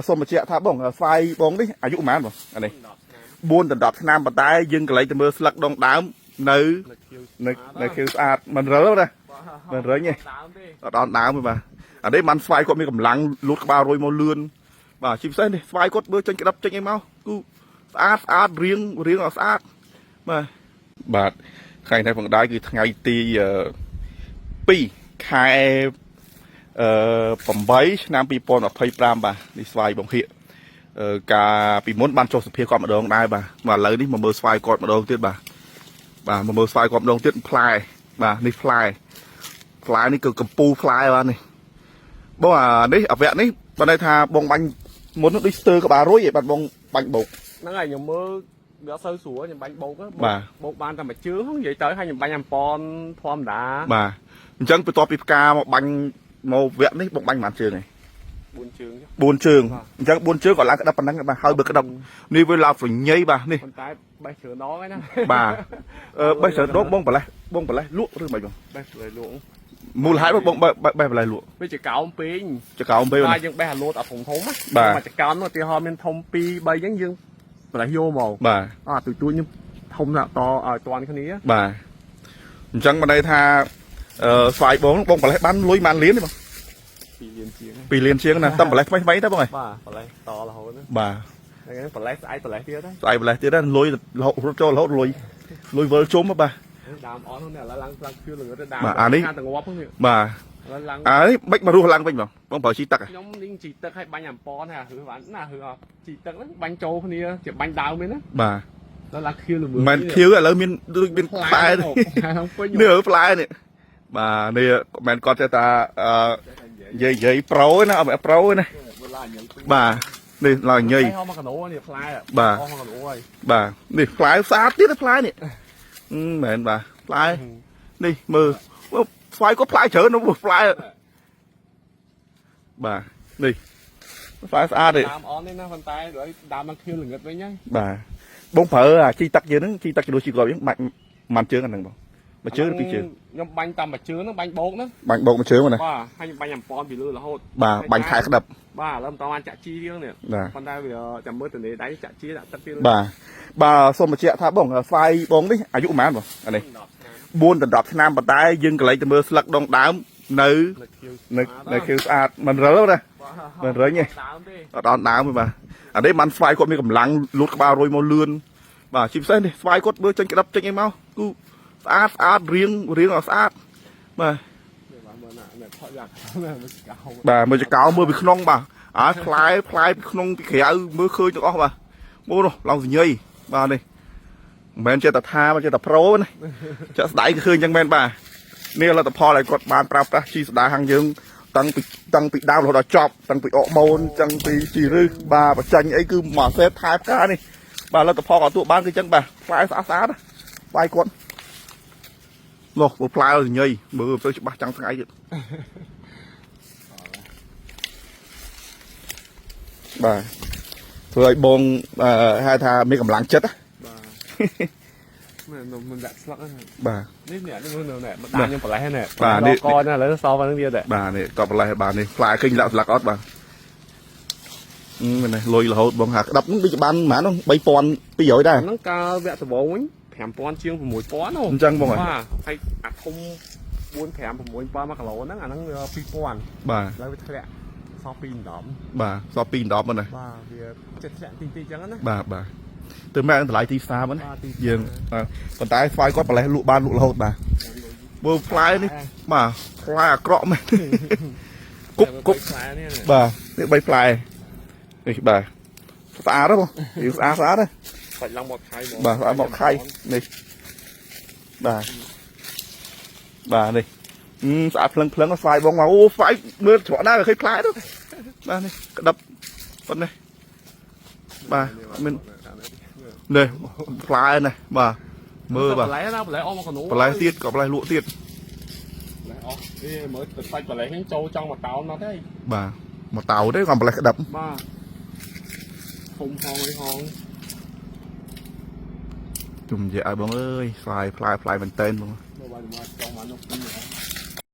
សូមបញ្ជាក់ថាបងស្វាយបងនេះអាយុប៉ុន្មានបងអានេះ 10ឆ្នាំ 4ដល់10ឆ្នាំប៉ុន្តែយើងកន្លែងទៅមើលស្លឹកដងដើមនៅ នៅខៀវ នៅនៅខៀវស្អាតមិនរិលណា មិនរឹងទេ ដើមទេ អត់ដល់ដើមទេបាទអានេះបានស្វាយគាត់មានកម្លាំងលូតក្បាលរុយមកលឿនបាទជាពិសេសនេះស្វាយគាត់មើលចេញក្តាប់ចេញអីមកគឺស្អាតស្អាតរៀងរៀងអត់ស្អាតបាទបាទថ្ងៃនេះផងដែរគឺថ្ងៃទី2ខែអឺ8ឆ្នាំ2025បាទនេះស្វាយបងហៀកកាលពីមុនបានចុះសភាគាត់ម្ដងដែរបាទបាទឥឡូវនេះមកមើលស្វាយគាត់ម្ដងទៀតបាទបាទមកមើលស្វាយគាត់ម្ដងទៀតផ្លែបាទនេះផ្លែ ផ្លែនេះគឺកំពូលផ្លែបាទនេះបងអានេះអវៈនេះបើន័យថាបងបាញ់មុននោះដូចស្ទើក្បាលរួយឯងបាទបងបាញ់បោក ហ្នឹងហើយខ្ញុំមើលវាអត់សូវស្រួលខ្ញុំបាញ់បោក បាទ បោកបានតែមួយជើងនិយាយទៅហើយខ្ញុំបាញ់អំពនធម្មតា បាទអញ្ចឹងបន្ទាប់ពីផ្កាមកបាញ់មកវគ្គនេះបងបាញ់ប៉ុន្មានជើងឯង 4ជើងចុះ 4ជើង បាទ អញ្ចឹង4ជើងក៏ឡើងក្តាប់ប៉ុណ្ណឹងបាទហើយបើក្តាប់នេះវាឡើងប្រញៃបាទនេះ ប៉ុន្តែបេះច្រើនដងហើយណា បាទអឺបេះច្រើនដងបងប្រលេះបងប្រលេះលក់ឬមិនបង បេះច្រើនលក់ មូលហេតុបងបេះបេះប្រលេះលក់ វាចកោមពេក ចកោមពេក បាទយើងបេះអាលូតអាធំធំណា បាទ មកចកោមនោះឧទាហរណ៍មានធំ2 3អញ្ចឹងយើងប្រេះយកមក បាទ អត់ទូចទូចខ្ញុំធំដាក់តឲ្យតាន់គ្នា បាទអញ្ចឹងបើន័យថាអឺស្វាយបងបងប្រលេះបានលុយបានលានទេបង 2លានជាង 2លានជាងណាតែប្រលេះថ្មីថ្មីទេបងឯង បាទប្រលេះតរហូតណា បាទ ហ្នឹងប្រលេះស្អែកប្រលេះទៀតហ្នឹង ស្អែកប្រលេះទៀតណាលុយរហូតរត់ចូលរហូតលុយលុយវិលជុំហ៎បាទ ដើមអស់ហ្នឹងឥឡូវឡើងឡើងខៀវល្ងទៅដើម បាទអានេះ ខាងតងាប់ហ្នឹងនេះ បាទ ឥឡូវឡើង អានេះបិចមករស់ឡើងវិញបងបងប្រើជីទឹកហ៎ ខ្ញុំនឹងជីទឹកឲ្យបាញ់អំពនហើយអាហឺបានណាហឺអត់ជីទឹកហ្នឹងបាញ់ចូលគ្នាជាបាញ់ដើមឯណា បាទ ដល់ឡើងខៀវល្ង មិនខៀវឥឡូវមានដូចមានផ្លែ ហ្នឹងពេញ នេះផ្លែនេះបាទនេះមិនគាត់ចេះតាអឺនិយាយនិយាយប្រូណាអត់មែនប្រូណាបាទនេះឡើងញី ហោមកកណោនេះផ្លែ បាទ អស់មកកណោហើយ បាទនេះផ្លែស្អាតទៀតផ្លែនេះអឺមែនបាទផ្លែនេះមើលស្វាយគាត់ផ្លែច្រើនណាស់ផ្លែបាទនេះផ្លែស្អាតទេ ដើមអស់នេះណាប៉ុន្តែឥឡូវដើមឡើងខៀវល្ងឹតវិញហើយ បាទបងប្រើអាជីទឹកយើងហ្នឹងជីទឹកជំនួសជីគ្រាប់យើងបាច់មួយជើងអាហ្នឹងបងមួយជើងឬពីរជើង ខ្ញុំបាញ់តាមមួយជើងហ្នឹងបាញ់បោកហ្នឹង បាញ់បោកមួយជើងមកណា បាទហើយខ្ញុំបាញ់អំពនពីលើរហូត បាទបាញ់ខែក្តាប់ បាទឥឡូវមិនតបានចាក់ជីទៀតនេះ បាទ ប៉ុន្តែវាចាំមើលទនេដៃចាក់ជីដាក់ទឹកទៀត បាទបាទសូមបញ្ជាក់ថាបងស្វាយបងនេះអាយុប៉ុន្មានបងអានេះ 10ឆ្នាំ 4ដល់10ឆ្នាំប៉ុន្តែយើងកន្លែងទៅមើលស្លឹកដងដើមនៅ នៅខៀវ នៅនៅខៀវស្អាតមិនរិលណា មិនរឹងទេ ដើមទេ អត់ដល់ដើមទេបាទអានេះបានស្វាយគាត់មានកម្លាំងលូតក្បាលរុយមកលឿនបាទជាពិសេសនេះស្វាយគាត់មើលចេញក្តាប់ចេញអីមកគឺស្អាតស្អាតរៀងរៀងអត់ស្អាតបាទ នេះបាទមើលណាអ្នកថតយ៉ាងមើលកោ បាទមើលចកោមើលពីក្នុងបាទអើផ្លែផ្លែពីក្នុងពីក្រៅមើលឃើញទាំងអស់បាទមើលនោះឡើងសញ្ញីបាទនេះមិនមែនចេះតែថាមិនចេះតែប្រូណាចាក់ស្ដែងគឺឃើញអញ្ចឹងមែនបាទនេះលទ្ធផលឲ្យគាត់បានប្រើប្រាស់ជីស្ដាហាងយើងតាំងពីតាំងពីដើមរហូតដល់ចប់តាំងពីអកម៉ូនតាំងពីជីរឹសបាទបច្ចាញ់អីគឺមកសេតថែផ្កានេះបាទលទ្ធផលក៏ទទួលបានគឺអញ្ចឹងបាទផ្លែស្អាតស្អាតណាបាយគាត់នោះមើលផ្លែសញ្ញីមើលទៅច្បាស់ចាំងថ្ងៃទៀត បាទធ្វើឲ្យបងអឺហៅថាមានកម្លាំងចិត្តណា បាទមែនមិនដាក់ស្លឹកហ្នឹង បាទ នេះនេះនេះមើលនេះមកដានខ្ញុំប្រលេះនេះ បាទនេះ កណាឥឡូវសល់ប៉ុណ្្នឹងទៀតដែរ បាទនេះក៏ប្រឡេះបាទនេះផ្លែឃើញលាក់ស្លាកអត់បាទអឺមែនទេលុយរហូតបងហាក្តាប់ហ្នឹងដូចជាបានប៉ុន្មានហ្នឹង3200ដែរ ហ្នឹងកាលវគ្គដំបូងវិញ5000ជាង6000ហ៎ អញ្ចឹងបងហ៎ បាទហើយអាធំ4 5 6 7 1គីឡូហ្នឹងអាហ្នឹងវា2000 បាទ ឥឡូវវាធ្លាក់សល់2 10 បាទសល់2 10ហ្នឹងណា បាទវាចិត្តធ្លាក់តិចតិចអញ្ចឹងណា បាទបាទទៅម៉ែតម្លៃទីផ្សារហ្នឹងណា បាទទី យើងបាទប៉ុន្តែស្វាយគាត់ប្រឡេះលក់បានលក់រហូតបាទមើលផ្លែនេះបាទផ្លែអាក្រក់មែនគប់គប់ ផ្លែនេះណា បាទនេះ3ផ្លែនេះបាទស្អាតហ៎បងយើងស្អាតស្អាតហ៎ សាច់ឡើងមកខៃហ្មង បាទស្អាតមកខៃនេះបាទបាទនេះអឺស្អាតភ្លឹងភ្លឹងស្វាយបងមកអូស្វាយមើលច្រកណាក៏ឃើញផ្លែទៅបាទនេះក្តាប់ប៉ុណ្ណេះបាទមាននេះផ្លែនេះបាទមើលបាទ បន្លែណាបន្លែអស់មកកណូ បន្លែទៀតក៏បន្លែលក់ទៀត បន្លែអស់នេះមើលទឹកសាច់បន្លែហ្នឹងចូលចង់មកតោនមកទេ បាទមកតៅទេក៏បន្លែក្តាប់ បាទធំហងអីហង ជុំនិយាយឲ្យបងអើយស្វាយផ្លែផ្លែមែនតើបង មើលបានមកចង់មកនោះពីរ